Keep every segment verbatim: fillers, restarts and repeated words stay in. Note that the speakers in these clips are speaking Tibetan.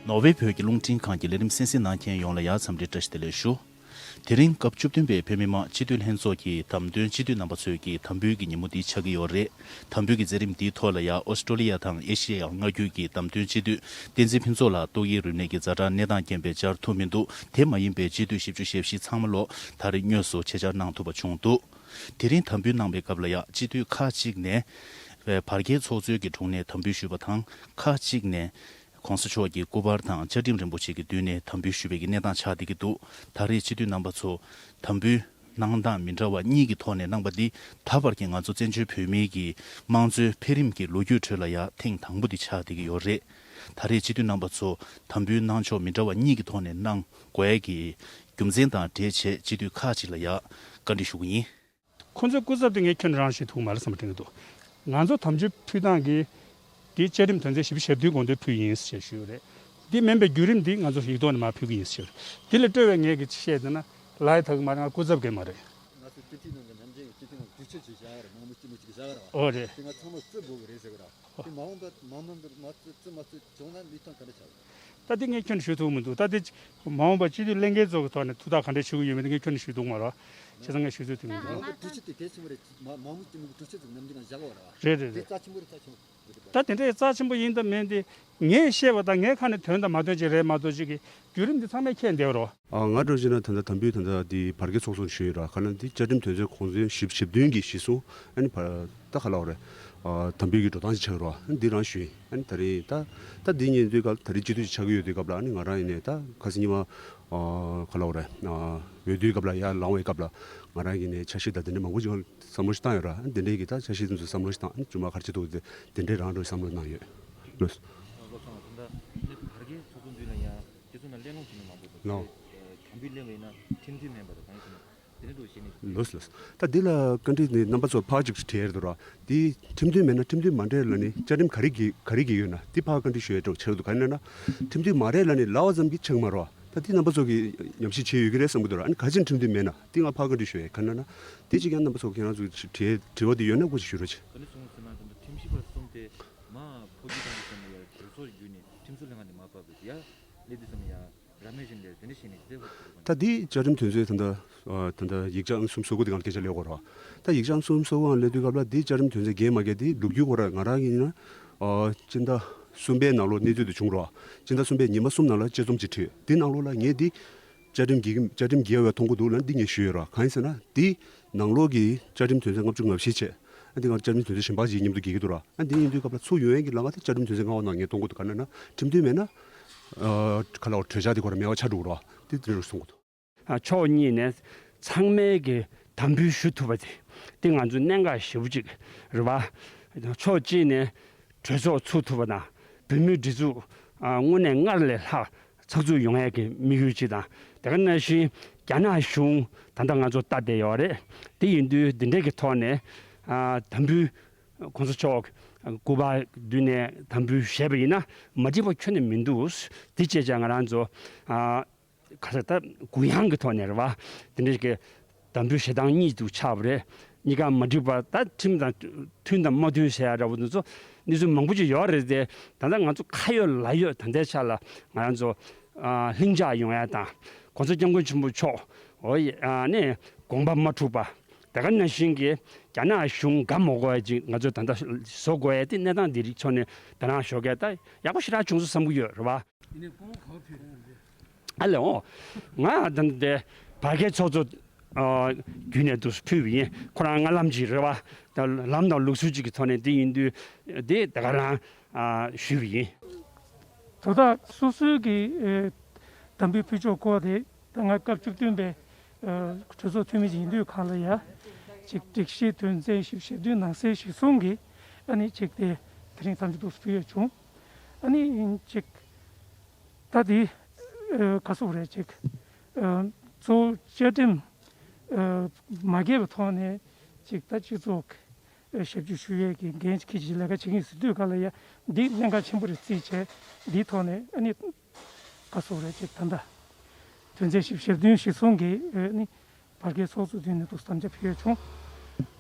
ནོར་ཝེ་བོད་ཀྱི་རླུང་འཕྲིན་ཁང་གི་ལས་རིམ་གསན་གཟིགས་གནང་མཁན་ཡོངས་ལ་ཡང་འཚམས་འདྲི་བཀྲ་ཤིས་བདེ་ལེགས་ཞུ། དེ་རིང་སྐབས་བཅུ་བདུན་པའི་བོད་མི་མང་སྤྱི་འཐུས་ལྷན་ཚོགས་ཀྱི་བདམས་ཐོན་སྤྱི་འཐུས་རྣམ་པ་ཚོས་ཀྱི་དམ་འབུལ་གྱི་ཉིན་མོ་འདི་ཆགས་ཀྱི་ཡོད་རེད། དམ་འབུལ་གྱི་མཛད་རིམ་འདིའི་ཐོག་ལ་ཡང་ཨོ་སི་ཀྲོ་ལི་ཡ་དང་ཨེ་ཤེ་ཡ་མངའ་ཁུལ་གྱི་བདམས་ཐོན་སྤྱི་འཐུས་བསྟན་འཛིན་ཕུན་ཚོགས་ལགས་ཏོག་དབྱིབས་རིམས་ནད་ཀྱི་ཛ་དྲག་གནས་སྟངས་རྐྱེན་པས་བཅར་ཐུབ་མི་འདུག་དེ་མ་ཡིན་པའི་སྤྱི་འཐུས་བཞི་བཅུ་ཞེ་བཞི་ཚང་མ་ལོ་ད་རེས་དངོས་སུ་ཆེད་བཅར་གནང་ཐུབ་པ་བྱུང་འདུག་དེ་རིང་དམ་འབུལ་གནང་བའི་སྐབས་ལ་ཡང་སྤྱི་འཐུས་ཁག་ཅིག་ནས་བར་བརྒལ་ཚོགས་གཙོའི་གི་དྲུང་ནས་དམ་འབུལ་ཞུས་པ་དང་། ཁག་ཅིག་ནས་༸གོང་ས་མཆོག་གི་སྐུ་པར་དང་བཅའ་ཁྲིམས་རིན་པོ་ཆེ་གི་མདུན་ནས་དམ་འབུལ་ཞུས་པའི་གི་གནས་སྟངས་ཆགས་བསྡད་ཀྱི་འདུག་ད་རེས་སྤྱི་འཐུས་རྣམ་པ་ཚོ་དམ་འབུལ་གནང་སྟངས་མི་འདྲ་བ་གཉིས་ཀྱི་ཐོག་ནས་གནང་པ་འདི་ད་བར་གྱི་ང་ཚོ་བཙན་བྱོལ་བོད་མིའི་གི་དམངས་གཙོའི་འཕེལ་རིམ་གྱི་ལོ་རྒྱུས་ཁྲོད་ལ་ཡང་ཐེངས་དང་པོ་འདི་ཆགས་བསྡད་ཀྱི་ཡོད་རེད། ད་རེས་སྤྱི་འཐུས་རྣམ་པ་ཚོ་དམ་འབུལ་གནང་ཕྱོགས་མི་འདྲ་བ་གཉིས་ཀྱི་ཐོག་ནས་གནང་དགོས་ཡས་ཀྱི་རྒྱུ་མཚན་དང་འབྲེལ་བྱས་སྤྱི་འཐུས་ཁག་ཅིག་ལ་ཡང་བཀའ་འདྲི་ཞུ་གི་ཡིན། ཁོ་ཚོའི་སྐུ་ཚབ་དེ་ངས་ཁྱོན་རང་ཞུ་ཐུབ་མ་རེད་བསམ་པ་དྲན་གྱི་འདུག་ང་ཚོ་དམ་འབུལ་ཕུལ་སྟངས་ཀྱི་དེའི་བཅའ་ཁྲིམས་དོན་ཚན་བཞི་བཅུ་ཞེ་བདུན་དགོངས་དོན་ཕུལ་ཡིན་ཞེས་ཞུས་ཡོད་རེད། འདི་མིན་པའི་བརྒྱུད་རིམ་འདི་ང་ཚོ་ཡིག་ཐོག་ནས་མར་ཕུལ་གྱི་ཡིན་ཞུས་ཡོད་རེད། དེ་ལས་སྤྲོས་པའི་ངས་ཀྱི་བཤད་དེ་ན་ལའི་ཐག་མ་རེད། ང་སྐུ་ཚབ་གས་མ་རེད། ང་ཚོ་སྤྱི་འཐུས་ནང་གི་ནམ་རྒྱུན་གྱི་སྤྱི་འཐུས་ནང་དུས་ཚོད་ཅིག་བཞག་ཡོད་རེད། མང་མོས་སྤྱི་མོས་ཅིག་བཞག་ཡོད་རེད་བ། ཨོ་རེད། དེ་ང་ཚང་མ་རྩིས་འབོར་གི་རེད་ཟེར་གི་རེད། དེ་མ་འོངས་པ་མ་འོངས་པར་མ་རྩིས་རྩིས་མ་རྩིས་བྱུང་ན་ལུས་ཐང་ག་འདྲ་ཆགས་ཡོད། ད་དེ་ངས་ཁྱོན་ནས་ཞུ་ཐུབ་མི་འདུག་ད་དེ་མ་འོངས་པ་སྤྱི་འཐུས་ལྷན་རྒྱས་ཚོ་གི་ཐོག་ནས་ཐུགས་ཐག་ག་འདྲ་ཆོད་ཀྱི་ཡོད་མེད་དེ་ངས་ཁྱོན་ནས་ཞུ་ཐུབ་མ་རེད་བ། བྱས་ཙང་ངས་ཞུ་ཚོད་ཐུབ་མི་འདུག་མང་པོ་གྲོས་ཆོད་དེ་གལ་ཆེན་པོ་རེད། མ་མང་མོས་སྤྱི་མོས་ཀྱི་གྲོས་ཆོད་ཚོ་ནམ་རྒྱུན་ནང་བཞག་གི་ཡོད་རེད་བ། རེད་རེད་དེ་རེད། རྩ་ཆེན་པོ་རེད། རྩ་ཆེན་པོ་རེད་པ། ད་དེ་འདྲའི་རྩ་ཆེན་པོ་ཡིན་དང་མིན་དེ་ངས་བཤད་པ་དང་ངའི་ཁ་ནས་ཐོན་དང་མ་ཐོན་ཅིག་རེད་མ་གཏོགས་ཅིག་གི་བརྒྱུད་རིམ་འདི་ཚང་མས་མཁྱེན་བསྡད་ཡོད་རེད་བ། ཨ། ང་འདྲ་བྱས་ན་ད་ལྟ་དམ་འབུལ་ད་ལྟ་འདི་བར་བརྒལ་ཚོགས་གཙོ་ཞུས་ཡོད་ར། ག་ན་འདི་བཅའ་ཁྲིམས་དོན་ཚན་གོང་ཚན་བཞི་བཅུ་ཞེ་བདུན་གྱི་གཞིར་བཟུང་ཨ་ནི་བར་ད་ག་ལབ་དགོས་རེད། ཨ། དམ་འབུལ་གྱི་འགྲོ་སྟངས་ཅིག་ཆགས་ཡོད་ར། ཨ་ནི་འདི་རང་ཞུས་ཡིན། ཨ་ནི་ད་རེས་ད་ད་འདི་ཉིན་དུས་སྐབས་ད་རེས་སྤྱི་འཐུས་ཅིག་ཆགས་ཀྱི་ཡོད་དུས་སྐབས་ལ་ཨ་ནི་ང་རང་ཡིན་ནས་ད་ཁ་སང་ཉི་མ་ཨ། ག་ལབ་དགོས་རེད། ཨ། འོས་བསྡུའི་སྐབས་ལ་ཡར་ལངས་པའི་སྐབས་ལ་ང་རང་ཡིན་ནས་འཆར་གཞི་དང་དེ་འདྲ་མང་པོ་ཅིག་བསམ་བློ་ཞིག་བཏང་ཡོད་ར། ཨ་ནི་དེ་འདྲའི་གི་ད་འཆར་གཞི་དེ་ཚོ་བསམ་བློ་ཞིག་བཏང་། ཨ་ནི་བཅོས་མ་ག་རེ་བྱེད་ཐུབ་དེ་དེ་འདྲའི་རང་འགྲོ་བསམ་བློ་གནང་ཡོད། ལགས་སོ། ལགས་སོ། ད་ལྟ་འདི་བར་བརྒལ་ཚོགས་གཙོ་མདུན་ལ་ཡང་སྤྱི་ཚོགས་ནང་གླེང་སློང་བྱེད་མཁན་མང་པོ་འདུག་ལགས། དམ་འབུལ་ལེན་པ་ཡིན་ན་ཁྲིམས་མཐུན་མིན་པ་དང་གང་ཡིན་ཟེར་ན་དེ་འདྲ་འདུག་བཤད་ནས། ལགས་སོ་ལགས་སོ། ད་འདི་ལ་བཀའ་འདྲི་ནི་རྣམ་པ་ཚོར་ཕར་ཅིག་དྲིས་ཡོད་ར། འདི་ཁྲིམས་མཐུན་མེད་ན་ཁྲིམས་མཐུན་མ་འདྲེས་ལབ་ནས་བཅའ་ཁྲིམས་ག་རེ་འགལ་ག་རེ་འགལ་ཡོད་ན་འདི་ཕར་བཀའ་འདྲི་ཞུ་ཡས་འདྲ་བོ་ཆགས་འདུག་ག་རེ་ན་ན་ཁྲིམས་མཐུན་མ་རེད་ལབ་ནས་ལབ་པ་ཙམ་གྱིས་ཆགས་མ་རེད་བ། ད་འདི་རྣམ་པ་ཚོ་གིས་ཉམས་ཞིབ་བྱས་ཡོད་ཀྱི་རེད་བསམ་གྱི་འདུག་ར། ཨ་ནི་ག་ཅིག་ཁྲིམས་མཐུན་མེད་ན་འདི་ང་ཕར་བཀའ་འདྲི་ཞུ་ཡས་ག་རེ་ན་ན། དེ་གཅིག་ཀྱང་རྣམ་པ་ཚོ་ཁྱེད་རང་ཚོ་དྲི་དྲི་བ་འདི་ཡོད་ན་སྐུ་མཁྱེན་ཞུ་རོགས་བྱེད། ག་ནས་སོང་ཟེར་ན་ད་ལྟ་ཁྲིམས་ཞིབ་པ་གསུམ་དེ་མ་ཕོ་རྒྱུད་གཏོང་རྒྱུ་ཟེར་ན་ཡ་གྲོས་ཚོགས་བརྒྱུད་ནས་ཁྲིམས་བཟོ་ལྷན་ཁང་ནས་མར་ཕབ་པ་ཡ་སླེབས་དུས་ཙམ་ཡ་ར་མེད་བཞིན་ལས་དེ་འདྲ་བྱས་ནས་བསྡད་ཡོད་པ་རེད། ད་འདི་བཅའ་ཁྲིམས་དོན་ཚན་ད་ལྟ་ད་ལྟ་ཡིག་ཆ་ཨང་གསུམ་སོ་དགུ་དེ་སྒང་ལ་སྐད་ཆ་སླེབས་ཡོད་རེད་བ། ད་ཡིག་ཆ་ཨང་གསུམ་སོ་དགུ་སྒང་སླེབས་དུས་སྐབས་ལ་འདི་བཅའ་ཁྲིམས་དོན་ཚན་འགལ་མ་འགལ་འདི་ལོ་རྒྱུས་སྐོར་ལ་ང་རང་ཡིན་ན་ཨ་སྤྱི་ཟླ་གསུམ་པའི་ནང་ལོགས་གནས་ཚུལ་དེ་བྱུང་རེད་བ། སྤྱི་ཟླ་གསུམ་པའི་ཉི་མ་གསུམ་ནང་ལ་དཔྱད་རྩོམ་ཅིག་བྲིས། འདི་ནང་ལོགས་ལ་ངས་འདི་བཅའ་ཁྲིམས་འགལ་གྱི་བཅའ་ཁྲིམས་འགལ་བའི་མཐོང་གི་འདུག་ལབ་འདི་ངས་ཞུས་ཡོད་ར། གང་ཡིན་ཟེར་ན་འདི་ནང་ལོགས་ཀྱི་བཅའ་ཁྲིམས་དོན་ཚན་ལྔ་བཅུ་ང་བཞི་བྱས། ཨ་འདི་སྒང་བཅའ་ཁྲིམས་དོན་ཚན་གཞན་པ་ཞིག་མཉམ་དུ་འགལ་གྱི་འདུག་ར། ཨ་འདི་ཡིན་དུས་སྐབས་ལ་ཚུར་ཡོང་ཡས་ཀྱི་ལམ་ཁ་དེ་བཅའ་ཁྲིམས་དོན་ཚན་ལྔ་པ་ནང་ངས་མཐོང་གི་འདུག་ག་རེ་ན་ན་ཁྲིམས་མཐུན་མེད་ན་ཨ་ག་ལ་བ་གྲོས་འཆར་དེ་ཁོ་རང་མེད་པ་ཆགས་འགྲོ་གི་ར། འདི་འདི་འདྲ་གསུང་གི་འདུག་ཨ་ཕྱོགས་གཉིས་ནས་ཚང་མས་ཀྱི་དམ་འབུལ་ཞུ་ཐུབ་པ་དེ་འདི་ང་ཚོ་གནད་འགག་ཞེ་པོ་ཅིག་རེད་བ། ཕྱོགས་གཅིག་ནས་གྲོས་ཚོགས་ཚུགས་ཐུབ་པ་དང་བོད་མིའི་སྒྲིག་འཛུགས་ཨ་དངོས་གནས་སྔར་ལས་ལྷག་ཚགས་ཚུད་ཡོང་ཡས་ཀྱི་དམིགས་ཡུལ་གཅིག་དང་། དེ་ག་ནང་བཞིན་རྒྱ་ནག་གཞུང་ད་ལྟ་ང་ཚོ་ལྟ་བསྡད་ཡོད་རེད། དེ་ཡིན་དུས་འདི་འདྲའི་གི་ཐོག་ནས་ཨ་དམ་འབུལ་༸གོང་ས་མཆོག་སྐུ་པར་མདུན་ནས་དམ་འབུལ་ཞུས་པ་ཡིན་ན་མ་འགྲིག་པ་ཁྱོན་ནས་མི་འདུག་དེ་བྱས་ཙང་ང་རང་ཚོ་ཨ་ག་ས་ད་གུ་ཡངས་ཀྱི་ཐོག་ནས་རེད་བ། དེ་འདྲའི་གི་དམ་འབུལ་ཞུ་སྟངས་གཉིས་འདུག་ཆགས་པ་རེད། གཉིས་ཀ་མ་འགྲིག་པ་ད་ཁྲིམས་དང་མཐུན་དང་མ་མཐུན་ཟེར་ཡ་འདྲ་བོ་འདི་ཚོ་གནས་ཚུལ་མང་པོ་ཅིག་ཡོད་རེད་དེ། ད་ལྟ་ང་ཚོ་ཁ་ཡོད་ལག་ཡོད་ད་ལྟའི་ཆ་ལ་ང་རང་ཚོ་ཨ་ལྷིང་འཇགས་ཡོང་ཡ་དང་༸གོང་ས་༸སྐྱབས་མགོན་ཆེན་པོ་མཆོག་འོ་ཡ་ཨ་ནི་དགོངས་པ་མ་འཁྲུགས་པ། དེ་ག་ནང་བཞིན་གྱི་རྒྱ་ནག་གཞུང་དགའ་མ་དགོས་ཡ་ཅིག་ང་ཚོ་ད་ལྟ་བཟོ་དགོས་ཡ་དེ་གནས་སྟངས་འདི་རིགས་ཕྱོགས་ནས་དོ་སྣང་ཞུ་མཁན་ད་ཡག་པོ་ཞེ་དྲག་བྱུང་སོང་བསམ་གྱི་ཡོད་རེད་བ། ཨ་ལེ་འོ། ང་ད་ལྟ་བར་བརྒལ་ཚོགས་གཙོ་ཨ་བརྒྱུད་ནས་འདུག་ཕུལ་བ་ཡིན། ཁོ་རང་སྔ་ལམ་ཅིག་རེད་བ། ད་ལམ་དང་ལུགས་སྲོལ་ཅིག་གི་ཐོག་ནས་འདི་ཡིན་དུས་འདི་ད་ག་རང་ཨ་ཞུས་པ་ཡིན། དོ་བདག་སོ་སོའི་གི་ཨེ་དམ་འབུལ་ཕུལ་ཕྱོགས་སྐོར་དེ་ད་ང་སྐབས་བཅུ་བདུན་པའི་ཨེ་གྲོས་ཚོགས་འཐུས་མི་ཅིག་ཡིན་དུས་གང་ལ་ཡ་ཅིག་སྒྲིག་གཞི་དོན་ཚན་བཞི་བཅུ་ཞེ་བདུན་ནང་གསེས་གཞིར་བཟུང་གི་ཨ་ནི་ཅིག་དེ་དེ་རིང་ཐམས་ཅད་འདུག་ཕུལ་ཡོད་བྱུང་། ཨ་ནི་ཅིག་ད་དེ་ཨ་ག་སོག་རེད་ཅིག་ཨ་གཙོ་བོ་བཅའ་ཁྲིམས་ཨ་མ་འགལ་བའི་ཐོག་ནས་ཅིག་ད་སྤྱི་ཚོགས་ཨ་ཞབས་ཕྱི་ཞུ་ཡས་ཀྱི་འགན་ཁྱེད་ཀྱིས་ལས་ཀ་བྱེད་ཀྱི་ཡིན་ཟེར་དུས་ག་ལ་ཡ་འདི་གནད་འགག་ཆེན་པོ་རེད་བརྩིས་བྱས་འདིའི་ཐོག་ནས་ཨ་ནི་ག་སོག་རེད་ཅིག་ད་ལྟ་དོན་ཚན་བཞི་བཅུ་ཞེ་བདུན་གཞིར་བཟུང་གི་ཨ་ནི་བར་བརྒལ་ཚོགས་གཙོ་མདུན་ནས་འདུག་དམ་བཅའ་ཕུལ་ཡོད་བྱུང་།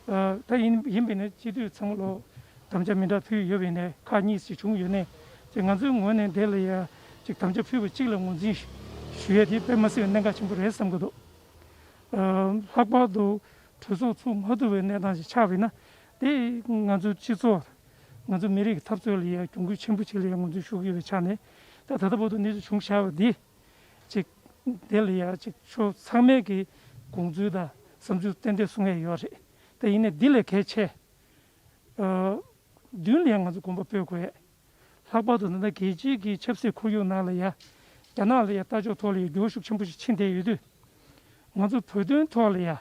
ཨ་ད་ཡིན་ཡིན་པས་ན་སྤྱི་འཐུས་ཚང་མ་ལོ་དམ་བཅའ་མི་འདྲ་ཕུལ་ཡོད་པས་ནས་ཁག་གཉིས་ཤིག་བྱུང་ཡོད་ནས་ཅིག་ང་ཚོའི་ངོས་ནས་དེ་ལ་ཡ་ ཅིག་དམ་བཅའ་ཕུལ་བ་གཅིག་ལ་ངོས་འཛིན་ཞུ་ཡས་དེ་དཔེ་མ་སྲིད་པའི་གནད་འགག་ཆེན་པོ་རེད་བསམ་གྱི་འདུག་ཨ། ལྷག་པར་དུ་གྲོས་ཚོགས་ཚུགས་མ་ཐུབ་པའི་གནས་སྟངས་ཤིག་ཆགས་པ་ཡིན་ན། དེ་ང་ཚོའི་སྤྱི་ཚོགས། ང་ཚོ་མི་རིགས་ཀྱི་འཐབ་རྩོད་ལ་ཡང་གྱོང་གུད་ཆེན་པོ་ཅིག་ལ་ཡང་ངོས་འཛིན་ཞུ་གི་ཡོད་པའི་ཆ་ནས། ད་ད་ལྟ་བར་དུ་གནས་ཚུལ་བྱུང་བཞག་པ་འདི་ཅིག་དེ་ལ་ཡང་ཅིག་ཕྱོགས་ཚང་མས་ཀྱི་དགོངས་ཚུལ་དང་བསམ་ཚུལ་ཏན་ཏན་གསུང་ཡས་ཡོད་རེད། ད་ཡིན་ནའི་འདི་ལས་གལ་ཆེ། ཨ། མདུན་ལ་ཡང་ང་ཚོ་གོམ་པ་སྤོས་དགོས་ཡས། ལྷག་པར་དུ་ད་ལྟ་རྒྱལ་སྤྱིའི་གི་ཆབ་སྲིད་ཁོར་ཡུག་ནང་ལ་ཡ། རྒྱ་ནག་ལ་ཡ་ལྟ་ཕྱོགས་ཐོག་ལ་ཡ་འགྱུར་བ་ཤུགས་ཆེན་པོ་ཞིག་ཕྱིན་བསྡད་ཡོད་དུས། ང་ཚོ་བོད་དོན་ཐོག་ལ་ཡ།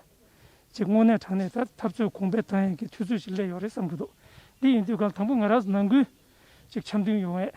ཅིག་དངོས་གནས་དྲང་གནས་ད་འཐབ་རྩོད་གོང་འཕེལ་གཏོང་ཡས་ཀྱི་དུས་ཚོད་ཅིག་སླེབས་ཡོད་རེད་བསམ་གྱི་འདུག་འདི་ཡིན་དུས་གང་དང་པོ་ང་རང་ཚོ་ནང་ཁུལ་ཅིག་འཆམ་མཐུན་ཡོང་ཡས།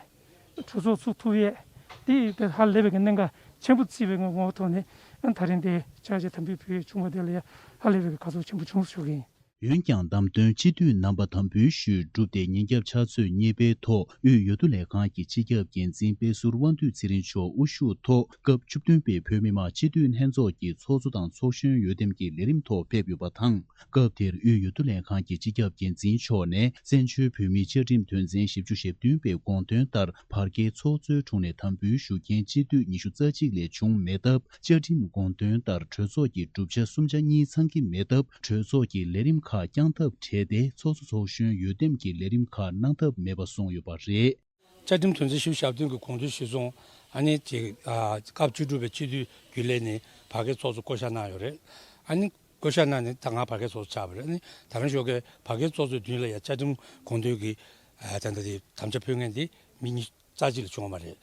གྲོས་ཚོགས་ཚུགས་ཐུབ་ཡས། འདི་དཔེ་ཧ་ལས་པའི་གི་གནད་འགག་ཆེན་པོ་བརྩིས་པའི་ངོ་བོ་ཐོག་ནས། ཨ། ད་རིང་འདི་བཅར་འདྲི་དམ་འབུལ་ཕུལ་ཡས་བྱུང་བ་དེ་ལ་ཡ་ཧ་ལས་པའི་གི་དགའ་ཚོར་ཆེན་པོ་བྱུང་ཞུ་གི་ཡིན། འོན་ཀྱང་། བདམས་ཐོན་སྤྱི་འཐུས་རྣམ་པ་དམ་འབུལ་ཞུས་གྲུབ་སྟེ་ཉིན་རྒྱབ་ཕྱག་ཚོད་གཉིས་པའི་ཐོག་དབུས་འོས་བསྡུ་ལས་ཁང་གི་སྤྱི་ཁྱབ་འགན་འཛིན་དཔལ་ཟུར་དབང་འདུས་ཚེ་རིང་མཆོག་དབུ་བཞུགས་ཐོག་སྐབས་བཅུ་བདུན་པའི་བོད་མི་མང་སྤྱི་འཐུས་ལྷན་ཚོགས་ཀྱི་ཚོགས་གཙོ་དང་ཚོགས་གཞོན་འོས་འདེམས་ཀྱི་ལས་རིམ་ཐོག་ཕེབས་ཡོད་པ་དང་། སྐབས་དེར་དབུས་འོས་བསྡུ་ལས་ཁང་གི་སྤྱི་ཁྱབ་འགན་འཛིན་མཆོག་ནས་བཙན་བྱོལ་བོད་མིའི་བཅའ་ཁྲིམས་དོན་ཚན་བཞི་བཅུ་ཞེ་བདུན་པའི་དགོངས་དོན་ལྟར་བར་བརྒལ་ཚོགས་གཙོའི་དྲུང་ནས་དམ་འབུལ་ཞུ་མཁན་སྤྱི་འཐུས་ཉི་ཤུ་རྩ་གཅིག་ལས་བྱུང་མེད་སྟབས། བཅའ་ཁྲིམས་དགོངས་དོན་ལྟར་གྲོས་ཚོགས་ཀྱི་གྲུབ་ཆ་གསུམ་ཆ་གཉིས་ཚང་གི་མེད་སྟབས། གྲོས་ཚོགས་ཀྱི་ལས་རིམ་ཁག་བསྐྱང་ཐབས་བྲལ་ཏེ། ཚོགས་གཙོ་ཚོགས་གཞོན་འོས་འདེམས་ཀྱི་ལས་རིམ་ཁག་གནང་ཐབས་མེད་པ་གསུངས་ཡོད་པ་རེད། བཅའ་ཁྲིམས་དོན་ཚན་བཞི་བཅུ་ཞེ་བདུན་གྱི་དགོངས་དོན་གཞིར་བཟུང་། ཨ་ནི་ཅིག་ཨ། སྐབས་བཅུ་དྲུག་པའི་སྤྱི་འཐུས་རྒྱུན་ལས་ནས་བར་བརྒལ་ཚོགས་གཙོ་བསྐོ་བཞག་གནང་ཡོད་རེད། ཨ་ནི་བསྐོ་བཞག་གནང་ནས་ད་ང་བར་བརྒལ་ཚོགས་གཙོ་ཆགས་པ་རེད། ཨ་ནི་ད་རང་ཞོགས་ཀས་བར་བརྒལ་ཚོགས་གཙོའི་མདུན་ལ་ཡ་བཅའ་ཁྲིམས་དགོངས་དོན་གྱི་ཨ། ད་ལྟ་དེ་དམ་བཅའ་ཕུལ་མཁན་དེ་མི་ཉི་རྩ་གཅིག་ལས་བྱུང་བ་མ་རེད།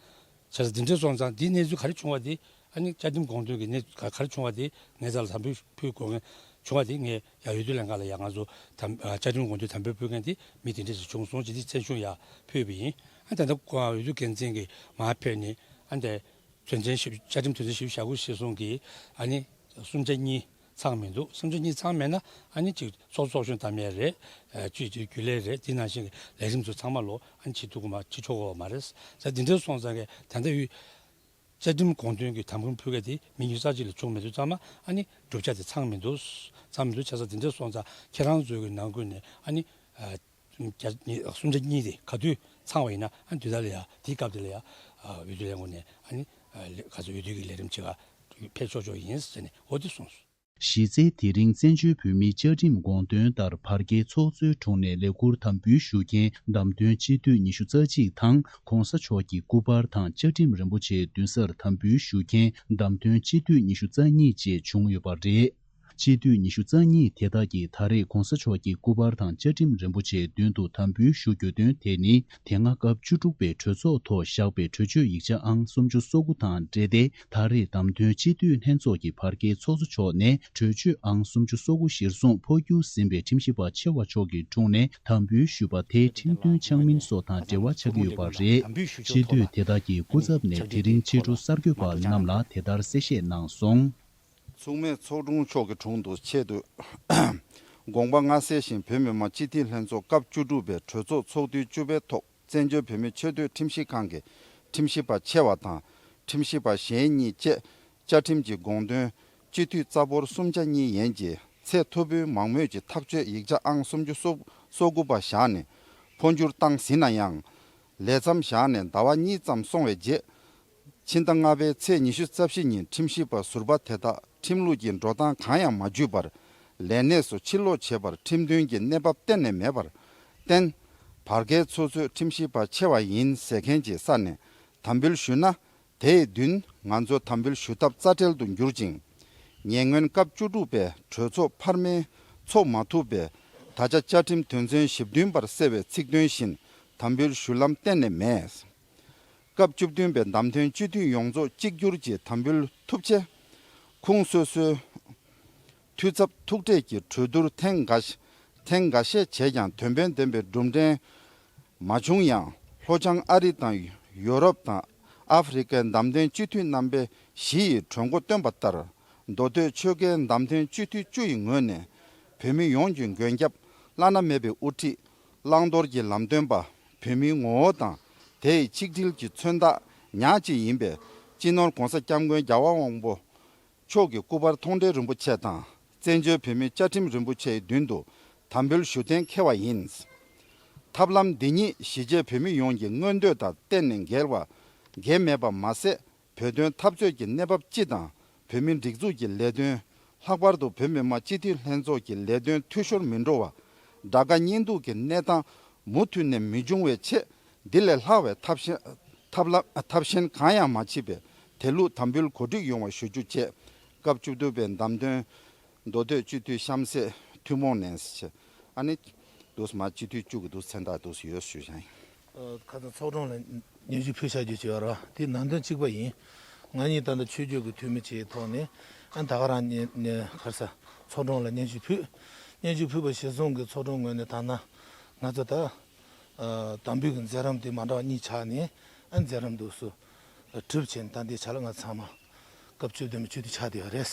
བྱས་ཙང་འདི་འདྲ་སོང་ཙང་འདིའི་གནས་ཚུལ་ག་རེ་བྱུང་བ་དེ། ཨ་ནི་བཅའ་ཁྲིམས་དགོངས་དོན་གྱི་གནས་ཚུལ་ག་རེ་བྱུང་བ་དེ་ངའི་རྩ་ལ་དམ་འབུལ་ཕུལ་དགོས་མཁན་བྱུང་བ་དེ། ངས་ཡ་འོས་བསྡུ་ལྷན་ཁང་ལ་ཡ་ང་ཚོ་དམ། ཨ། བཅའ་ཁྲིམས་དགོངས་དོན་དམ་འབུལ་ཕུལ་མཁན་དེ་མི་དེ་འདྲ་ཞིག་བྱུང་སོང་ཅེས་དེ་བཙན་བྱོལ་ཡ་ཕུལ་བ་ཡིན། ཨ། ད་ལྟ་འོས་བསྡུ་འགན་འཛིན་གྱིས་མར་ཕེབས་ནས། ཨ། འདི་དོན་ཚན་བཞི། བཅའ་ཁྲིམས་དོན་ཚན་བཞི་བཅུ་ཞེ་དགུ་གཞིར་བཟུང་གིས། ཨ་ནི་གསུམ་ཆ་གཉིས་ཚང་མི་འདུག་གསུམ་ཆ་གཉིས་ཚང་མེད་ན། ཨ་ནི་ཅིག་ཚོགས་གཙོ་ཚོགས་གཞོན་བདམས་ཡས་རེད། ཨ། སྤྱི་འཐུས་རྒྱུན་ལས་རེད། དེ་ནང་བཞིན་གྱི་ལས་རིམ་ཚོ་ཚང་མ་ལོ། ཨ་ནི་བྱེད་ཐུབ་ཀྱི་མ། བྱེད་ཆོག་གི་མ་རེད། ད་འདི་འདྲ་སོང་ཙང་གི་ད་ལྟ་ཡུལ་བཅའ་ཁྲིམས་དགོངས་དོན་གྱི་དམ་འབུལ་ཕུལ་མཁན་དེ་མི་ཉི་ཤུ་རྩ་གཅིག་ལས་བྱུང་མི་འདུག་ཚང་མ། ཨ་ནི་གྲུབ་ཆ་དེ་ཚང་མི་འདུག་ཚང་མི་འདུག་བྱས་ཙང་འདི་འདྲ་སོང་ཙང་ཁྱེད་རང་ཚོའི་གི་ནང་ཁུལ་ནས། ཨ་ནི་ཨ། བརྒྱ་ཉི་གསུམ་ཆ་གཉིས་དེ་ག་དུས་ཚང་བ་ཡིན་ན། ཨ། དུས་ད་ལ་ཡ། དེའི་སྐབས་དེ་ལ་ཡ། ཨ། འོས་བསྡུ་ལས་ཁུངས་ནས། ཨ་ནི་ཨ། ལས། ག་ཚོད་འོས་བསྡུ་གི་ལས་རིམ་བྱེད་ག་ཕེབས་ཆོག་ཆོག་ཡིན་ཟེར་ནས་འོ་དེ་གསུངས་སོང་། གཞི་རྩའི་དེ་རིང་བཙན་བྱོལ་བོད་མིའི་བཅའ་ཁྲིམས་དགོངས་དོན་ལྟར་བར་བརྒལ་ཚོགས་གཙོའི་དྲུང་ནས་ལས་ཁུར་དམ་འབུལ་ཞུ་མཁན་བདམས་ཐོན་སྤྱི་འཐུས་ཉི་ཤུ་རྩ་གཅིག་དང་། ྋགོང་ས་མཆོག་གི་སྐུ་པར་དང་བཅའ་ཁྲིམས་རིན་པོ་ཆེའི་མདུན་སར་དམ་འབུལ་ཞུ་མཁན་བདམས་ཐོན་སྤྱི་འཐུས་ཉི་ཤུ་རྩ་གཉིས་བཅས་བྱུང་ཡོད་པ་རེད། སྤྱི་འཐུས་ཉི་ཤུ་རྩ་གཉིས་དེ་དག་གིས་ད་རེས་ྋགོང་ས་མཆོག་གི་སྐུ་པར་དང་བཅའ་ཁྲིམས་རིན་པོ་ཆེའི་མདུན་དུ་དམ་འབུལ་ཞུ་དགོས་དོན་དེ་ནི། དེ་སྔ་སྐབས་བཅུ་དྲུག་པའི་གྲོས་ཚོགས་ཐོག་བཞག་པའི་གྲོས་ཆོད་ཡིག་ཆ་ཨང་སུམ་ཅུ་སོ་དགུ་དང་འབྲེལ་ཏེ། ད་རེས་བདམས་ཐོན་སྤྱི་འཐུས་ལྷན་ཚོགས་ཀྱི་བར་བརྒལ་ཚོགས་གཙོ་མཆོག་ནས་གྲོས་ཆོད་ཨང་སུམ་ཅུ་སོ་དགུ་གཞིར་བཟུང་འཕོ་འགྱུར་ཟིན་པའི་ཁྲིམས་ཞིབ་པ་ཆེ་བ་མཆོག་གི་དྲུང་ནས་དམ་འབུལ་ཞུས་པ་དེ་ཁྲིམས་མཐུན་ཆགས་མིན་སོགས་དང་འབྲེལ་བ་ཆགས་ཀྱི་ཡོད་པ་རེད། སྤྱི་འཐུས་དེ་དག་གི་སྐུ་ཚབ་ནས་དེ་རིང་ཕྱི་དྲོ་གསར་འགོད་པ་རྣམས་ལ་དེ་ལྟར་གསལ་བཤད་གནང་སོང་། མཚུངས་མེད་ཚོགས་དྲུང་མཆོག་གི་དྲུང་དུ་ཆེད་དུ་དགོངས་པ་མངའ་གསལ་བཞིན། བོད་མི་མང་སྤྱི་འཐུས་ལྷན་ཚོགས་སྐབས་བཅུ་དྲུག་པའི་གྲོས་ཚོགས་ཚོགས་དུས་བཅུ་པའི་ཐོག་བཙན་བྱོལ་བོད་མིའི་ཆེས་མཐོའི་ཁྲིམས་ཞིབ་ཁང་གི་ཁྲིམས་ཞིབ་པ་ཆེ་བ་དང་ཁྲིམས་ཞིབ་པ་གཞན་གཉིས་བཅས་བཅའ་ཁྲིམས་ཀྱི་དགོངས་དོན་སྤྱི་འཐུས་རྩ་འབོར་གསུམ་ཆ་གཉིས་ཡན་གྱི་ཚད་མཐོ་པོའི་མང་མོས་ཀྱི་ཐག་གཅོད་ཡིག་ཆ་ཨང་སུམ་ཅུ་སོ་དགུ་པ་བཞག་ནས་འཕོ་འགྱུར་བཏང་ཟིན་ན་ཡང་། ལས་མཚམས་བཞག་ནས་ཟླ་བ་གཉིས་ཙམ་སོང་བའི་རྗེས། ཕྱི་ཟླ་ལྔ་པའི་ཚེས་ཉི་ཤུ་རྩ་བཞི་ཉིན་ཁྲིམས་ཞིབ་པ་ཟུར་པ་དེ་དག་ཁྲིམས་ལུགས་ཀྱི་འགྲོ་སྟངས་གང་ཡང་མ་བརྒྱུད་པར་ལས་གནས་སུ་ཕྱིར་ལོག་བྱས་པར་ཁྲིམས་མཐུན་གྱི་གནས་བབ་གཏན་ནས་མེད་པར་བརྟེན། བར་བརྒལ་ཚོགས་གཙོས་ཁྲིམས་ཞིབ་པ་ཆེ་བ་ཡིན་ཟེར་མཁན་གྱི་ས་ནས་དམ་འབུལ་ཞུས་ན། དེའི་མདུན་ང་ཚོ་དམ་འབུལ་ཞུ་ཐབས་རྩ་བྲལ་དུ་གྱུར་ཅིང་། ཉེ་སྔོན་སྐབས་བཅུ་དྲུག་པའི་གྲོས་ཚོགས་འཕར་མའི་ཚོགས་མ་ཐུབ་པས། ད་ཆ་བཅའ་ཁྲིམས་དོན་ཚན་བཞི་བདུན་པར་གསལ་བའི་ཚིག་དོན་བཞིན་དམ་འབུལ་ཞུ་ལམ་གཏན་ནས་མེད། སྐབས་བཅུ་བདུན་པའི་བདམས་ཐོན་སྤྱི་འཐུས་ཡོངས་རྫོགས་གཅིག་གྱུར་གྱིས་དམ་འབུལ་ཐུབ་ཆེད། ཁུངས་སོ་སོའི་འཐུས་ཚབ་ཐུག་འཕྲད་ཀྱི་གྲོས་བསྡུར་ཐེངས་འགའ་ཐེངས་འགའ་ཤས་བྱས་ཀྱང་དོན་ཕན་ལྡན་པའི་གྲུབ་འབྲས་མ་བྱུང་ཡང་། ལྷོ་བྱང་ཨ་རི་དང་ཡོ་རོབ་དང་ཨ་ཧྥེ་རི་ཁའི་བདམས་ཐོན་སྤྱི་འཐུས་རྣམ་པ་བཞི་ཡི་གྲོས་འགོ་བཏོན་པ་ལྟར། མདོ་སྟོད་ཆོལ་ཁའི་བདམས་ཐོན་སྤྱི་འཐུས་བཅུ་ཡི་ངོས་ནས་བོད་མི་ཡོངས་ཀྱི་མགོན་སྐྱབས་བླ་ན་མེད་པའི་དབུ་ཁྲིད་བླང་དོར་གྱི་ལམ་སྟོན་པ། བོད་མིའི་ངོ་བོ་དང་དེ་ཡི་ཆིག་སྒྲིལ་གྱི་མཚོན་རྟགས་ཉག་གཅིག་ཡིན་པའི་སྤྱི་ནོར་༧གོང་ས་༧སྐྱབས་མགོན་རྒྱལ་བ་དབང་པོ་མཆོག་གི་སྐུ་པར་མཐོང་གྲོལ་རིན་པོ་ཆེ་དང་བཙན་བྱོལ་བོད་མིའི་བཅའ་ཁྲིམས་རིན་པོ་ཆེའི་མདུན་དུ་དམ་འབུལ་ཞུ་གཏན་འཁེལ་བ་ཡིན། ཐབས་ལམ་འདི་ཉིད་གཞིས་བྱེས་བོད་མི་ཡོངས་ཀྱི་མངོན་འདོད་དང་གཏན་ནས་འགལ་བ་ འགན་མེད་པ་མ་ཟད། བོད་དོན་འཐབ་རྩོད་ཀྱི་གནས་བབ་སྤྱི་དང་བོད་མིའི་སྒྲིག་འཛུགས་ཀྱི་ལས་དོན། ལྷག་པར་དུ་བོད་མི་མང་སྤྱི་འཐུས་ལྷན་ཚོགས་ཀྱི་ལས་དོན་འཐུས་ཤོར་མི་འགྲོ་བ། དགྲ་དགའ་གཉེན་སྡུག་གི་གནས་སྟངས་མུ་མཐུད་ནས་མི་འབྱུང་བའི་ཆེད། འདི་ལས་ལྷག་པའི་ཐབས་ཤེས་ཐབས་ལ་ཐབས་ཤེས་གང་ཡང་མ་མཆིས་པའི་དེ་ལུགས་དམ་འབུལ་གོ་སྒྲིག་ཡོང་བ་ཞུ་རྒྱུ་བཅས། སྐབས་བཅུ་བདུན་པའི་བདམས་ཐོན་མདོ་སྟོད་སྤྱི་འཐུས་གཤམ་གསལ་ཐུན་མོང་ནས་ཟེར། ཨ་ནི་འདུག་མ་སྤྱི་འཐུས་བཅུ་གི་འདུག་མཚན་རྟགས་འདུག་ཡོད་ཞུ་བཞིན། ཁ་སང་ཚོགས་དྲུང་ལ་སྙན་ཞུ་ཕུལ་བྱ་རྒྱུ་བྱས་ར་དེ་ནང་དོན་གཅིག་པ་ཡིན། ང་གཉིས་ད་ལྟ་ཆོས་བརྒྱུད་ཀྱི་འཐུས་མི་བཅས་ཐོག་ནས་ཨ་ད་ག་རང་ནས་ནས་ཁར་ས་ཚོགས་དྲུང་ལ་སྙན་ཞུ་ཕུལ། སྙན་ཞུ་ཕུལ་བ་གཞིར་བཟུང་གི་ཚོགས་དྲུང་ངོས་ནས་ད་ན་ང་ཚོ་ད་དམ་འབུལ་གྱི་མཛད་རིམ་དེ་མ་འདྲ་བ་གཉིས་ཆགས་ནས་ཨ་མཛད་རིམ་འདུག་སུ་གྲུབ་ཆེན་ད་འདི་ཆ་ལ་ང་ཚང་མ་སྐབས་བཅུ་བདུན་མ་བཅུ་དུ་ཆགས་བསྡད་ཡོད་རེད།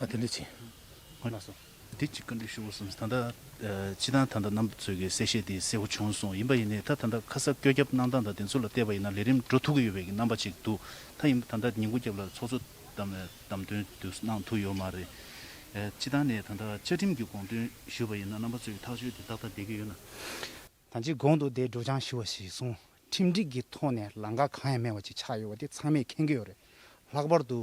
ང་དེ་འདྲ་ཕྱིན། ལགས་སོ། འདི་གཅིག་བཀའ་འདྲི་ཞུ་བ་སོང་ད་ལྟ་ཨ་སྤྱི་བཏང་ད་ལྟ་རྣམ་པ་ཚོས་ཀྱི་གསལ་བཤད་དེ་གསལ་པོ་བྱུང་སོང་ཡིན་པ་ཡིན་ནའི་ད་ད་ལྟ་ཁ་ས་བཀོད་ཁྱབ་གནང་སྟངས་དང་དེ་ཚོ་ལ་བལྟས་པ་ཡིན་ན་ལས་རིམ་འགྲོ་ཐུབ་ཀྱི་ཡོད་པའི་གི་རྣམ་པ་ཅིག་འདུག་ད་ཡིན་ད་ལྟ་ཉིན་གུང་རྒྱབ་ལ་ཚོགས་གཙོ་བདམས་བདམས་ཐོན་དུ་གནང་ཐུབ་ཡོད་མ་རེད། ཨ་སྤྱི་བཏང་ནས་ད་ལྟ་བཅའ་ཁྲིམས་ཀྱི་དགོངས་དོན་ཞུས་པ་ཡིན་ན་རྣམ་པ་ཚོས་ཀྱི་ཐག་གཅོད་དེ་ཏག་ཏག་བསྡད་ཀྱི་ཡོད་ན། ད་ཅི་གོང་དུ་དེ་སྒྲོག་སྦྱང་ཞུ་བ་ཞིག་སོང་། ཁྲིམས་སྒྲིག་གི་ཐོག་ནས་ལམ་ཁ་གང་ཡང་མེད་པ་ཅིག་ཆགས་ཡོད་པ་དེ་ཚང་མས་མཁྱེན་གྱི་ཡོད་རེད། ལྷག་པར་དུ་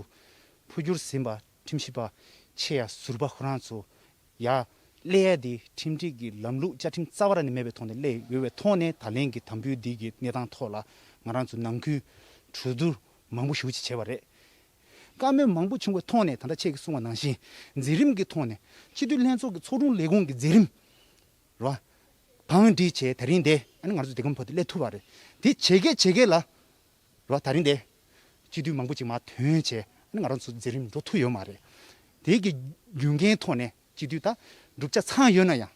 འཕོ་འགྱུར་ཟིན་པ་ཁྲིམས་ཞིབ་པ་ཆེ་ཡ་ཟུར་པ་ཁོ་རང་ཚོ་ཡ་སླེབས་ཡ་དེ་ཁྲིམས་སྒྲིག་གི་ལམ་ལུགས་བཅའ་ཁྲིམས་རྩ་བ་རང་ནས་མེད་པའི་ཐོག་ནས་སླེབས་ཡོད་པའི་ཐོག་ནས་ད་ལན་གྱི་དམ་འབུལ་འདི་གི་གནས་སྟངས་ཐོག་ལ་ང་རང་ཚོ་ནང་ཁུལ་གྲོས་བསྡུར་མང་པོ་ཞེ་པོ་ཅིག་བྱས་པ་རེད། བཀའ་མོལ་མང་པོ་བྱུང་བའི་ཐོག་ནས་ད་ལྟ་ཁྱེད་ཀྱིས་གསུངས་པ་ནང་བཞིན་མཛད་རིམ་གྱི་ཐོག་ནས་སྤྱི་འཐུས་ལྷན་ཚོགས་ཀྱི་ཚོགས་དྲུང་ལས་ཁུངས་ཀྱི་མཛད་རིམ་རེད་བ། བང་སྒྲིག་བྱས་དེ་རིང་འདི་ཨ་ནི་ང་རང་ཚོ་འདི་གམ་བར་དུ་སླེབས་ཐུབ་པ་རེད། དེ་བྱེད་ཀྱི་བྱེད་ཀྱི་ལ་རེད་བ། དེ་རིང་འདི་སྤྱི་འཐུས་མང་པོ་ཅིག་མར་ཐོན་བྱས་ཨ་ནི་ང་རང་ཚོ་མཛད་རིམ་འགྲོ་ཐུབ་ཡོད་མ་རེད། དེ་གི་རྒྱུ་རྐྱེན་ཐོག་ནས་སྤྱི་འཐུས་ད་བསྒྲུབ་བྱ་ཚང་ཡོད་ན་ཡང་།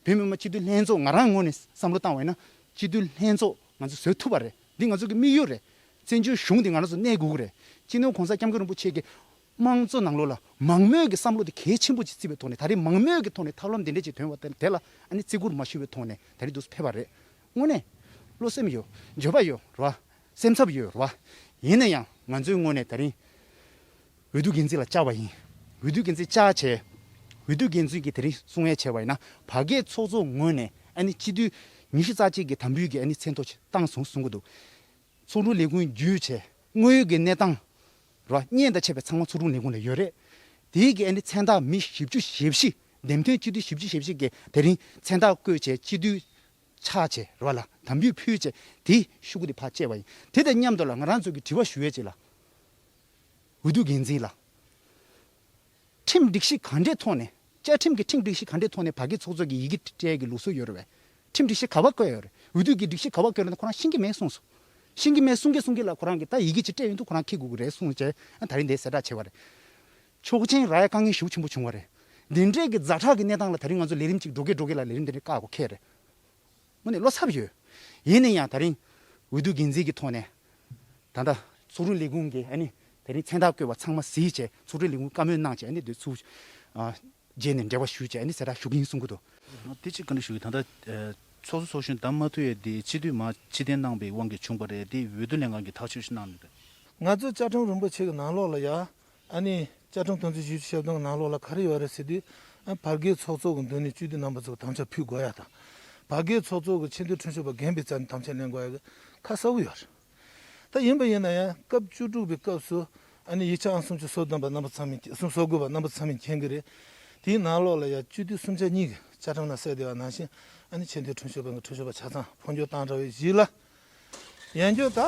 བོད་མི་མང་སྤྱི་འཐུས་ལྷན་ཚོགས་ང་རང་ངོས་ནས་བསམ་བློ་བཏང་བ་ཡིན་ན་སྤྱི་འཐུས་ལྷན་ཚོགས་ང་ཚོ་བཟོ་ཐུབ་པ་རེད། འདི་ང་ཚོ་གི་དམིགས་ཡུལ་རེད། བཙན་བྱོལ་གཞུང་འདི་ང་རང་ཚོ་གནས་དགོས་ཀྱི་རེད། སྤྱི་ནོར་༸གོང་ས་༸སྐྱབས་མགོན་རིན་པོ་ཆེ་གི་དམངས་གཙོ་ནང་ལོགས་ལ་མང་མོས་ཀྱི་བསམ་བློ་དེ་གལ་ཆེན་པོ་ཅིག་བརྩིས་པའི་ཐོག་ནས་ད་རེས་མང་མོས་ཀྱི་ཐོག་ནས་ཐབས་ལམ་འདི་འདྲ་ཅིག་ཐོན་པ་དེ་དེ་ལ་ཨ་ནི་བརྩི་བཀུར་མ་ཞུ་བའི་ཐོག་ནས་ད་རེས་འདུག་ཕེབས་པ་རེད། དངོས་གནས་བློ་སེམས་ཡོད། འགྱོད་པ་ཡོད་རེད་བ། སེམས་འཚབ་ཡོད་རེད་བ། ཡིན་ན་ཡང་ང་ཚོའི་ངོས་ནས་ད་རིང་འོས་བསྡུ་འགན་འཛིན་ལ་བཅར་བ་ཡིན། འོས་བསྡུ་འགན་འཛིན་བཅར་བྱས། འོས་བསྡུ་འགན་འཛིན་གྱིས་དེ་རིང་གསུང་ཡས་བྱས་པ་ཡིན་ན་བར་བརྒལ་ཚོགས་གཙོ་ངོས་ནས་ཨ་ནི་སྤྱི་འཐུས་ཉི་ཤུ་རྩ་གཅིག་གི་དམ་འབུལ་གྱི་ཨ་ནི་མཚན་ཐོ་ཞིག་བཏང་སོང་གསུང་གི་འདུག་ཚོགས་དྲུང་ལས་ཁུངས་བརྒྱུད་བྱས་དངོས་ཡོད་ཀྱི་གནས་སྟངས་ར་བརྙན་དང་བཅས་པའི་ཚང་མ་ཚོགས་དྲུང་ལས་ཁུངས་ལ་ཡོད་རེད། དེའི་གི་ཨ་ནི་མཚན་རྟགས་མི་བཞི་བཅུ་ཞེ་བཞི་འདེམས་ཐོན་སྤྱི་འཐུས་བཞི་བཅུ་ཞེ་བཞི་གིས་དེ་རིང་མཚན་རྟགས་བཀོད་བྱས་སྤྱི་འཐུས་ཆགས་བྱས་ར་ལ་དམ་འབུལ་ཕུལ་བྱས་དེ་ཤོག་གུ་དེ་ཕར་བཅད་པ་ཡིན། དེ་དང་མཉམ་དུ་ལ་ང་རང་ཚོ་གི་དྲི་བ་ཞུ་ཡས་ཅིག་ལ། འོས་བསྡུ་འགན་འཛིན་ལ། ཁྲིམས་སྒྲིག་གཞི་ག་འདྲའི་ཐོག་ནས་བཅའ་ཁྲིམས་ཀྱི་ཁྲིམས་སྒྲིག་གཞི་ག་འདྲའི་ཐོག་ནས་བར་བརྒལ་ཚོགས་གཙོ་གི་ཡི་གེ་སྤྲད་ཀྱི་ལུགས་སྲོལ་ཡོད་རེད་བས། ཁྲིམས་སྒྲིག་གཞི་ག་པར་བཀོད་ཡོད་རེད། འོས་བསྡུ་གི་སྒྲིག་གཞི་ག་པར་བཀོད་ཡོད་རེད་ན་ཁོ་རང་ཤེས་ཀྱི་མེད་གསུངས་སོང་། ཤེས་ཀྱི་མེད་གསུང་གི་གསུང་གི་ལ་ཁོ་རང་གིས་ད་ཡི་གེ་ཅིག་སྤྲད་ཡོང་དུས་ཁོ་རང་འཁྱེར་དགོས་ཀྱི་རེད་གསུངས་བྱས་ཨ་ད་རིང་འདིར་གསལ་བསྒྲགས་བྱས་པ་རེད། ཆོག་མཆན་རག་ཡ་དཀའ་ངལ་ཞེ་པོ་ཆེན་པོ་བྱུང་བ་རེད། འདི་འདྲའི་གི་ཛ་དྲག་གི་གནས་སྟངས་ལ་ད་རིང་ང་ཚོ་ལས་རིམ་ཅིག་འགྲོ་གི་འགྲོ་གི་ལ་ལས་རིམ་འདི་འདྲའི་བཀག་དགོས་ཁེལ་རེད། དངོས་གནས་བློ་འཚབ་ཡོད། ཡིན་ན་ཡང་ད་རིང་འོས་བསྡུ་འགན་འཛིན་གྱི་ཐོག་ནས་ད་ལྟ་ཚོགས་དྲུང་ལས་ཁུངས་ཀྱིས་ཨ་ནི་དེ་རིང་མཚན་རྟགས་བཀོད་པ་ཚང་མ་གཟིགས་བྱས་ཚོགས་དྲུང་ལས་ཁུངས་བཀའ་མོལ་གནང་བྱས་ཨ་ནི་དེ་ཚུར་ཨ་རྗེས་ནས་འབྲེལ་བ་ཞུས་བྱས་ཨ་ནི་གསལ་བསྒྲགས་ཞུ་གི་ཡིན་གསུང་གི་འདུག་ང་དེ་གཅིག་བཀའ་འདྲི་ཞུ་གི་ད་ལྟ་ཚོགས་གཙོ་ཚོགས་གཞོན་བདམས་མ་ཐུབ་ཡས་དེ་སྤྱི་འཐུས་མ་ཕྱིར་འཐེན་གནང་པའི་དབང་གིས་བྱུང་བ་རེད་དེ་འོས་བསྡུ་ལྷན་ཁང་གིས་ཐག་གཅོད་ཞིག་གནང་ནས་རེད། ང་ཚོ་བཅའ་ཁྲིམས་རིན་པོ་ཆེ་གི་ནང་ལོགས་ལ་ཡ། ཨ་ནི་བཅའ་ཁྲིམས་དོན་ཚན་བཞི་བཅུ་ཞེ་བདུན་གི་ནང་ལོགས་ལ་ག་རེ་ཡོད་རེད་ཟེར་དུས། ཨ་བར་བརྒལ་ཚོགས་གཙོ་གི་མདུན་ནས་སྤྱི་འཐུས་རྣམ་པ་ཚོ་དམ་བཅའ་ཕུལ་དགོས་ཡ་དང་། བར་བརྒལ་ཚོགས་གཙོ་གི་ཆེས་མཐོའི་ཁྲིམས་ཞིབ་པ་རྒན་པའི་རྩ་ནས་དམ་བཅའ་ལེན་དགོས་ཡ་གི་ཁ་གསལ་པོ་ཡོད་རེད། ད་ཡིན་པ་ཡིན་ན་ཡང་སྐབས་བཅུ་དྲུག་པའི་སྐབས་སུ་ཨ་ནི་ཡིག་ཆ་ཨང་སུམ་ཅུ་སོ་བདུན་པ་རྣམ་པ་ཚང་མས་སུམ་སོ་དགུ་པ་རྣམ་པ་ཚང་མས་མཁྱེན་གྱི་རེད། དེའི་ནང་ལོགས་ལ་ཡང་སྤྱི་འཐུས་སུམ་ཆ་གཉིས་ཀྱིས་བཅའ་ཁྲིམས་ནང་གསལ་བསྡད་པ་ནང་བཞིན་ཨ་ནི་ཆེས་མཐོའི་ཁྲིམས་ཞིབ་པ་གི་ཁྲིམས་ཞིབ་པ་ཆ་ཚང་འཕོ་འགྱུར་བཏང་འདྲ་བའི་གཞི་ལ། ཡང་བསྐྱར་ད་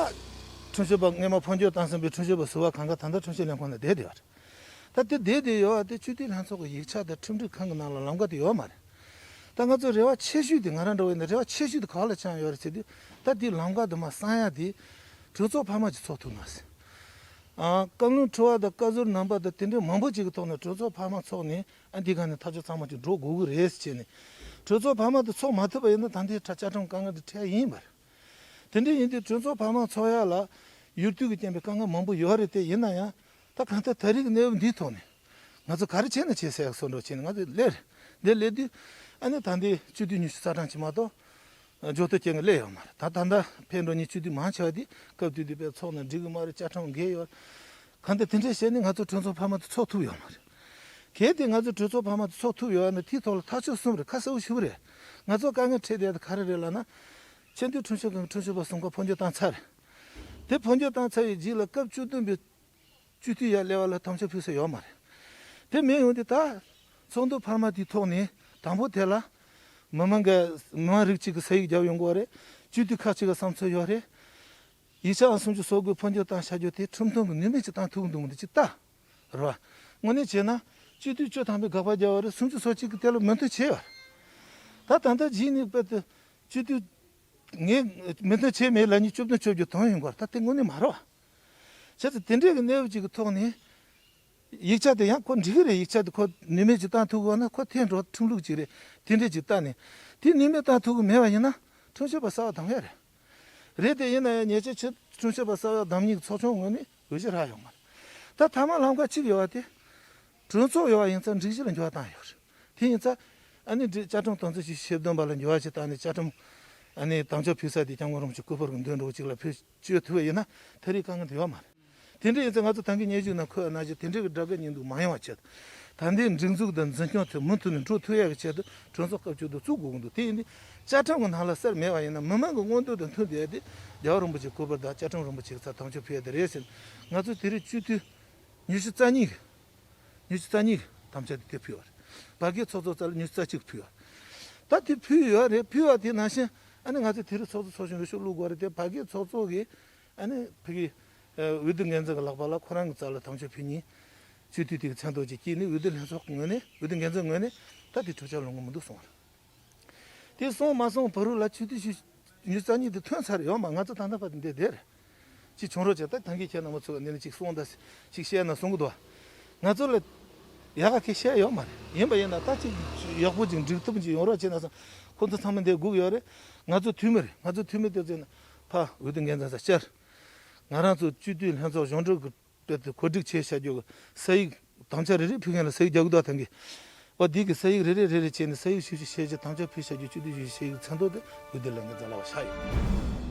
ཁྲིམས་ཞིབ་པ་སྔོན་མ་འཕོ་འགྱུར་བཏང་ཟིན་པའི་ཁྲིམས་ཞིབ་པ་ཟུར་པ་གང་ག་ད་ལྟ་ཁྲིམས་ཞིབ་ལས་ཁུངས་ལ་བསྡད་བསྡད་པ་རེད། ད་དེ་བསྡད་བསྡད་ཡོད་པ་དེ་སྤྱི་འཐུས་ལྷན་ཚོགས་ཀྱི་ཡིག་ཆ་དང་ཁྲིམས་སྒྲིག་ཁང་གི་ནང་ལ་ལམ་ཀ་དེ་ཡོད་མ་རེད། ད་ང་ཚོ་རེ་བ་ཆེ་ཤོས་དེ་ང་རང་འདྲ་བོ་ཡིན་ན་རེ་བ་ཆེ་ཤོས་དེ་ག་པར་ལ་བཅངས་ཡོད་རེད་ཟེར་དུས་ད་དེའི་ལམ་ཀ་དེ་མར་གསང་ཡ་དེ་གྲོས་ཚོགས་འཕར་མ་ཅིག་ཚོགས་ཐུབ་ན་ཟེར། ཨ་བཀའ་བློན་ཁྲི་པ་དང་བཀའ་ཟུར་རྣམ་པ་དང་དེ་འདྲའི་མང་པོ་ཅིག་གི་ཐོག་ནས་གྲོས་ཚོགས་འཕར་མ་ཚོགས་ནས་ཨ་འདི་ག་ནས་ཐག་གཅོད་ཚང་མ་ཅིག་འགྲོ་དགོས་ཀྱི་རེད་ཟེར་བྱས་ནས་གྲོས་ཚོགས་འཕར་མ་དེ་ཚོགས་མ་ཐུབ་པ་ཡིན་ན་ད་ལྟའི་བཅའ་ཁྲིམས་དཀའ་ངལ་དེ་འཕྲད་ཡིན་པ་རེད། དེ་འདྲ་ཡིན་དུས་གྲོས་ཚོགས་འཕར་མ་ཚོགས་ཡ་ལ་ཡུལ་དུས་ཀྱི་རྐྱེན་པས་དཀའ་ངལ་མང་པོ་ཡོད་རེད་དེ་ཡིན་ན་ཡང་ད་གང་ལྟར་ད་རེས་ཀྱི་གནས་བབ་འདིའི་ཐོག་ནས་ང་ཚོ་ག་རེ་བྱས་ན་བྱེད་ཟེར་ཡག་བཟོ་འདྲ་བྱས་ནས་ང་ཚོ་སླེབས་རེད། འདིར་སླེབས་དུས་ཨ་ནི་ད་ལྟའི་སྤྱི་འཐུས་ཉི་ཤུ་རྩ་གྲངས་ཅིག་མ་གཏོགས་འཇོག་ཐུབ་མཁན་གྱི་སླེབས་ཡོད་མ་རེད། ད་ད་ལྟ་ཕེབས་འགྲོ་མཁན་སྤྱི་འཐུས་མང་ཆེ་བ་དེ་སྐབས་དུས་དུས་པའི་ཚོགས་ནས་འགྲིག་གི་མ་རེད་བཅའ་ཁྲིམས་འགལ་ཡོད། གང་ལྟར་དེ་འདྲ་བྱས་ནས་ང་ཚོ་གྲོས་ཚོགས་འཕར་མ་དེ་ཚོགས་ཐུབ་ཡོད་མ་རེད། གལ་ཏེ་ང་ཚོ་གྲོས་ཚོགས་འཕར་མ་དེ་ཚོགས་ཐུབ་ཡོད་ན་དེའི་ཐོག་ལ་ཐག་གཅོད་གསུམ་རེད་ཁ་གསལ་པོ་ཞེ་པོ་རེད། ང་ཚོ་དཀའ་ངལ་འཕྲད་བསྡད་དེ་ག་རེ་རེད་ལབ་ན། ཆེས་མཐོའི་ཁྲིམས་ཞིབ་ཁང་གི་ཁྲིམས་ཞིབ་པ་གསུམ་ཀ་འཕོ་འགྱུར་བཏང་ཚར་རེད། དེ་འཕོ་འགྱུར་བཏང་ཚར་བའི་རྗེས་ལ་སྐབས་བཅུ་བདུན་པའི་སྤྱི་འཐུས་ཡར་སླེབས་པ་ལ་དམ་བཅའ་ཕུལ་ས་ཡོད་མ་རེད། དེ་མེད་ཡོང་དུས་ད་ཚོགས་འདུ་འཕར་མ་དེའི་ཐོག་ནས་དང་པོ་དེ་ལ་མི་མང་གི་མི་མང་རིགས་གཅིག་གི་ས་ཡིག་བརྒྱབ་ཡོང་གི་ཡོད་རེད། སྤྱི་འཐུས་ཁག་ཅིག་གི་བསམ་ཚུལ་ཡོད་རེད། ཡིག་ཆ་ཨང་སུམ་ཅུ་སོ་དགུ་འཕོ་འགྱུར་བཏང་བྱ་རྒྱུ་དེ་ཁྲིམས་མཐུན་གྱི་ནུས་མེད་ཅིག་བཏང་ཐུབ་ཀྱི་འདུག་མི་འདུག་ཅིག་ལྟ། རེད་བ། དངོས་གནས་བྱས་ན་སྤྱི་འཐུས་བཅུ་ཐམ་པས་དགག་པ་བརྒྱབ་པ་རེད། སུམ་ཅུ་སོ་གཅིག་གིས་དེ་ལ་མོས་མཐུན་བྱས་པ་རེད། ད་ད་ལྟ་རྗེས་ནས་དཔེ་དེ་སྤྱི་འཐུས་ངས་མོས་མཐུན་བྱས་མེད་ལབ་མཁན་བཅུ་བདུན་བཅོ་བརྒྱད་བཏང་ཡོང་གི་རེད། ད་དེ་དངོས་གནས་མ་རེད་བ། བྱས་ཙང་དེ་འདྲའི་གི་གནས་བབ་ཅིག་གི་ཐོག་ནས། ཡིག་ཆ་དེ་ཡང་ཁོ་འགྲིག་གི་རེད། ཡིག་ཆ་དེ་ཁོ་ནུས་མེད་ཅིག་བཏང་ཐུབ་དགོས་ན་ཁོ་འཐེན་འགྲོ་ཁྲིམས་ལུགས་ཅིག་རེད། དེ་འདྲས་ཅིག་བལྟས་ནས་དེ་ནུས་མེད་བཏང་ཐུབ་ཀྱི་མེད་པ་ཡིན་ན་ཁྲིམས་ཞིབ་པ་གསར་པ་གདམ་ཡ་རེད། རེད་དེ་ཡིན་ན་ཡང་ཉེ་ཆར་ཆེ་ཁྲིམས་ཞིབ་པ་གསར་པ་གདམ་མཁན་གྱི་ཚོགས་ཆུང་ངོས་ནས་འོས་གཞི་རག་ཡོད་མ་རེད། ད་མཐའ་མ་ལམ་ཁ་གཅིག་ཡོད་པ་དེ་གྲོས་ཚོགས་ཡོད་པ་ཡིན་ཙང་སྒྲིག་གཞི་ལ་འགྱུར་བ་བཏང་ཡོད་རེད། དེ་ཡིན་ཙང་ཨ་ནི་སྒྲིག་བཅའ་ཁྲིམས་དོན་ཚན་བཞི་བཅུ་ཞེ་བདུན་པ་ལ་འགྱུར་བ་ཞིག་བཏང་ནས་བཅའ་ཁྲིམས་ཨ་ནི་དམ་བཅའ་ཕུལ་ས་དེ་སྐྱབས་མགོན་རིན་པོ་ཆེ་སྐུ་པར་གྱི་མདུན་འགྲོ་གཅིག་ལ་ཕུལ་བཅོས་ཐུབ་པ་ཡིན་ན་ད་རེས་དཀའ་ངལ་དེ་ཡོད་མ་རེད། དེ་འདྲ་ཡིན་ཙང་ང་ཚོ་ད་གིན་སྙན་ཞུ་ནང་འཁོད་ཡ་ནང་བཞིན་དེ་འདྲའི་གི་དགྲ་དགའ་གཉེན་སྡུག་མ་ཡོང་བ་ཆེད་དུ། ད་ལྟའི་སྒྲིག་འཛུགས་དང་འཛིན་སྐྱོང་དེ་མུ་མཐུད་ནས་འགྲོ་ཐུབ་ཡ་གི་ཆེད་དུ་གྲོས་ཚོགས་སྐབས་བཅུ་བདུན་བཙུགས་དགོས་ཀྱི་འདུག་དེ་ཡིན་དུས་བཅའ་ཁྲིམས་ཀྱི་ནང་ལ་གསལ་མེད་པ་ཡིན་ན་མི་མང་གི་མངོན་འདོད་དང་མཐུན་བསྡད་དེ་རྒྱལ་བ་རིན་པོ་ཆེའི་སྐུ་པར་དང་བཅའ་ཁྲིམས་རིན་པོ་ཆེ་གི་རྩར་དམ་བཅའ་ཕུལ་ཡ་དེ་རེད་ཟེར། ང་ཚོ་དེ་རིང་སྤྱི་འཐུས་ཉི་ཤུ་རྩ་གཉིས་གི་ཉི་ཤུ་རྩ་གཉིས་གི་དམ་བཅའ་དེ་དེ་ཕུལ་བ་རེད། བར་བརྒལ་ཚོགས་གཙོ་རྩ་ལ་ཉི་ཤུ་རྩ་གཅིག་ཕུལ་བ་རེད། ད་དེ་ཕུལ་ཡོད་རེད། ཕུལ་བ་དེ་ནང་བཞིན་ཨ་ནི་ང་ཚོ་དེ་རིང་ཚོགས་གཙོ་ཚོགས་ཆུང་འོས་ཤོག་བླུག་དགོས་རེད་དེ་བར་བརྒལ་ཚོགས་གཙོ་གི་ཨ་ནི་ཕ་གི་འོས་བསྡུ་འགན་འཛིན་གྱི་ལག་པ་ལ་ཁོ་རང་གི་རྩ་ལ་དམ་བཅའ་ཕུལ་མཁན་སྤྱི་འཐུས་དེ་གི་མཚན་ཐོ་ཅིག་བསྐྱལ་ནས་འོས་བསྡུ་ལྷན་ཚོགས་ཀྱི་ངོས་ནས་འོས་བསྡུ་འགན་འཛིན་ངོས་ནས་ད་དེ་གྲོས་འཆར་ལོངས་གི་མི་འདུག་གསུངས་པ་རེད། དེ་སོང་མ་སོང་བར་དུ་ལ་སྤྱི་འཐུས་ཉི་ཤུ་རྩ་གཉིས་དེ་ཐོན་ཚར་ཡོད་མ། ང་ཚོ་ད་ལྟ་བར་དུ་འདི་བསྡད་རེད། ཅིག་བྱུང་རོགས་བྱས། ད་ཐང་གི་ཁྱེད་རྣམ་པ་ཚོ་ག་ནས་ནས་ཅིག་གསུངས་ད་ཅིག་བཤད་ན་གསུང་གི་འདུག་ང་ཚོ་ལ་ཡག་ག་ཁྱེད་བཤད་ཡོད་མ་རེད། ཡིན་པ་ཡིན་ན་ད་ཅིག་ཡག་པོ་ཅིག་འགྲིག་ཐུབ་ཅིག་ཡོང་རོགས་བྱས་ན་བསམ། ཁོ་ཚོ་ཚང་མ་འདིར་སྒུག་ཡོད་རེད། ང་ཚོ་འཐུས་མི་རེད། ང་ཚོ་འཐུས་མི་དེ་ཚོས་ན་ཕ་འོས་བསྡུ་འགན་འཛིན་ས་བཅར། ང་རང་ཚོ་སྤྱི་འཐུས་ལྷན་ཚོགས་གཞུང་འབྲེལ་གྱི་དཔེ་དེ་གོ་སྒྲིག་བྱས་བྱ་རྒྱུ་གི་ས་ཡིག་དམ་བཅའ་རེ་རེ་ཕུལ་མཁན་ལ་ས་ཡིག་རྒྱག་གི་འདུག་ཐང་གི་བ་འདི་གི་ས་ཡིག་རེ་རེ་རེ་རེ་བྱས་ནས་ས་ཡིག་ཞིབ་ཞིབ་བྱས་རྗེས་དམ་བཅའ་ཕུལ་བྱ་རྒྱུ་སྤྱི་འཐུས་ཞིབ་ཞིབ་བྱས་ཡིག་མཚན་ཐོ་དེ་འོས་བསྡུ་ལས་འགན་འཛིན་ལ་བ་ཤ་ཡོད།